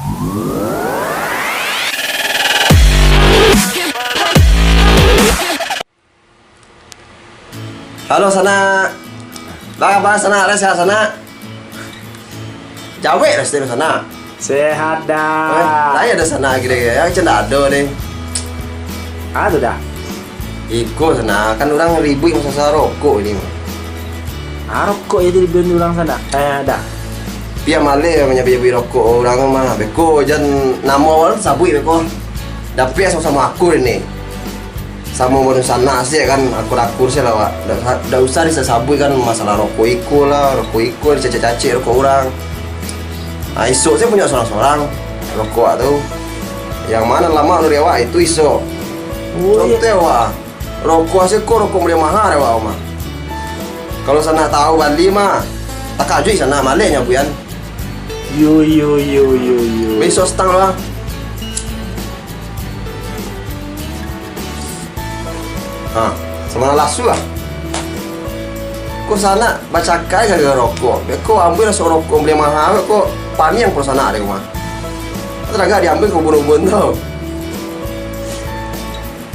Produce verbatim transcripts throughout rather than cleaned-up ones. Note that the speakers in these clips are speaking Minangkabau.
Halo, sanak. Baa kaba, sanak? Lah sehat, sanak? Jawek lah, sanak. Sehat, Da. Eh, lah, iyo, Da, sanak, kiro-kiro. Yo, cen dak ado, deh. Ah, tu, Da. Iko, sanak, kan urang ribuik masalah rokok ko. Ah, rokok jadi ribuik urang, sanak. Eh, Da. Piak maleh manyabuik-nyabuik rokok urang tu mah. Beko jan namo awak tu sabuik beko. Dapek samo-samo akur ini. Samo badunsanak se kan, akur-akur se lah, wak. Dak, dak usah disabuik kan masalah rokok iko lah, rokok iko, dicacek-cacek rokok urang. Ah, isok se punyo sorang-sorang rokok tu. Yang ma nan lamak dari awak, itu isok. Oh, iyo. Contoh awak, rokok se ko rokok model maha dari awak mah. Kalau sanak tahu bali mah, takajuik sanak maleh nyabuikan. Yo, yo, yo, yo, yo. Beko isok stang lah. Ha, samo lasu lah. Ko sanak bacakak gara-gara rokok. Beko ambo lah rokok model maha, ko paniang pulo sanak dek mah. Taragak diambil ko ubun-ubun tu.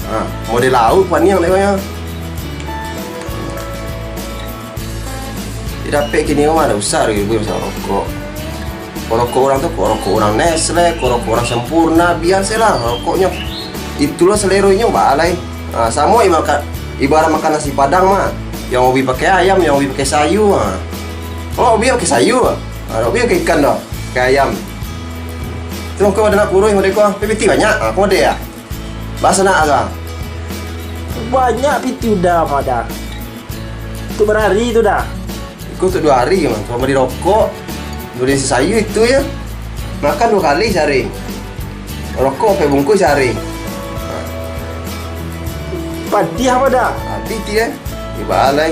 Ha, model lauk paniang dek mah. Didapek kini mah dak usah lagi buek masalah rokok. Rokok urang tu, rokok urang Nestle, rokok urang Sempurna, biasolah rokoknyo. Itulah seleronyo, baa lai. Ha, samo ibarat, ibarat makan nasi padang mah. Yang hobi pakai ayam, yang hobi pakai sayua. Ha. Kalau hobi pakai sayua, ha, hobi pakai ikan doh, pakai ayam. Tu mangko badan kuruih model ko, tapi pitih banyak, ha, model ah. Baa sanak agak? Banyak pitih Uda mah, Da. Untuak barari tu, Da. Iko untuak duo hari mah. Cuma bali rokok, bali nasi sayua itu se. Makan duo kali sahari. Rokok ampek bungkuih sahari. Padiah mah, Da. Habis tu, eh. Ibarat lai.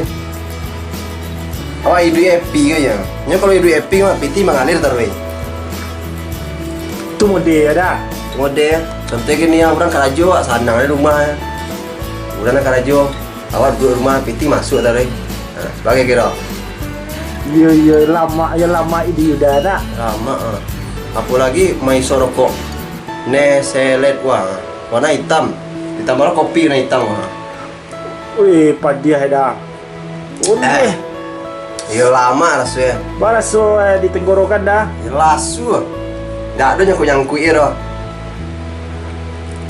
Awak iduik happy ko nyo. Nyo kalau iduik happy mah, pitih mangalir taruih. Tu model, Da. Tu model. Contoh kini urang karajo, awak sanang di rumah. Urang nan karajo, awak duduak rumah, pitih masuak taruih. Ha, bagai kiro. Iyo, iyo, lamak, iyo lamak iduik Uda, Da. Lamak, ha. Apo lagi maiso rokok Nestle, wah. Warna itam. Ditambah lo kopi warna itam, wah. Wih, padiah, Da. Ondeh. Eh. Iyo, lamak raso, eh. Baraso, eh, di tenggorokan, Da. Iyo, lasu. Dak ado nyangkuik-nyangkuik doh.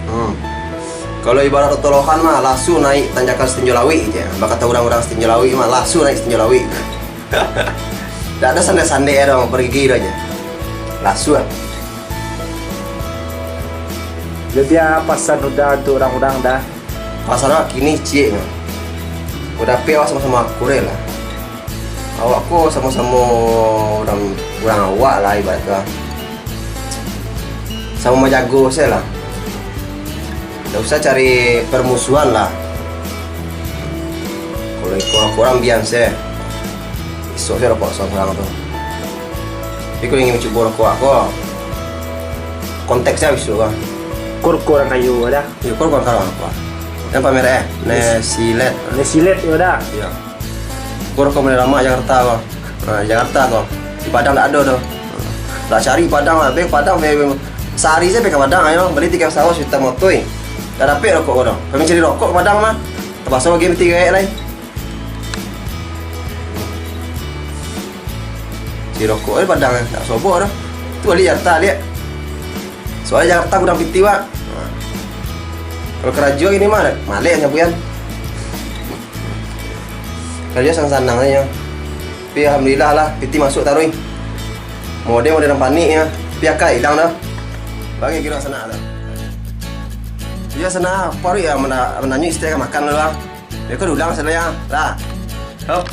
Hmm. Kalau ibarat tolohan mah, lasu naik tanjakan satinjo lauik se. Bakato urang-urang satinjo lauik mah, lasu naik satinjo lauik. Dak ado sandek-sandek doh, pergi doh se. Lasu lah. Jadi, ah, pasan Uda untuak urang-urang, Da. Pasan awak kini ciek nyo. Kok dapek awak samo-samo akur lah. Awak ko samo-samo urang, urang awak lah ibarat tu lah. Samo manjago se lah. Ndak usah cari permusuhan lah. Kalau iko kurang bian se. Isok se rokok surang-surang tu. Tapi kalau ingin mancubo rokok ko, kontak se isok ko. Ko rokok urang kayo, Da. Iyo, ko rokok urang kayo. Nan pamerek, eh? Nesilet. Nesilet, yo, Da. Iyo. Ko rokok model lamak Jakarta ko. Ha, Jakarta ko. Di Padang dak ado tu. Lah cari Padang lah, be Padang be, be. Sahari se be ka Padang, ayo. Bali tiket pesawat sajuta motoi. Dak dapek rokok ko doh. Kami cari rokok ka Padang mah. Tapaso bagi mati gawek lai. Si rokok eh Padang eh, dak sobok doh. Tu baliak Jakarta, liak. Soalnyo Jakarta gudang pitih, Pak. Kalau karajo kini mah, maleh nyo buyan. Karajo sanang-sanang se nyo. Tapi alhamdulillah lah, pitih masuak taruih. Model-model nan panik nyo, tapi akai ilang doh. Bagi kiro sanak tu. Iyo sanak, paruik yo mana-, mananyo isteri ka makan dulu lah. Beko dulang sanak yo. Lah. Hop.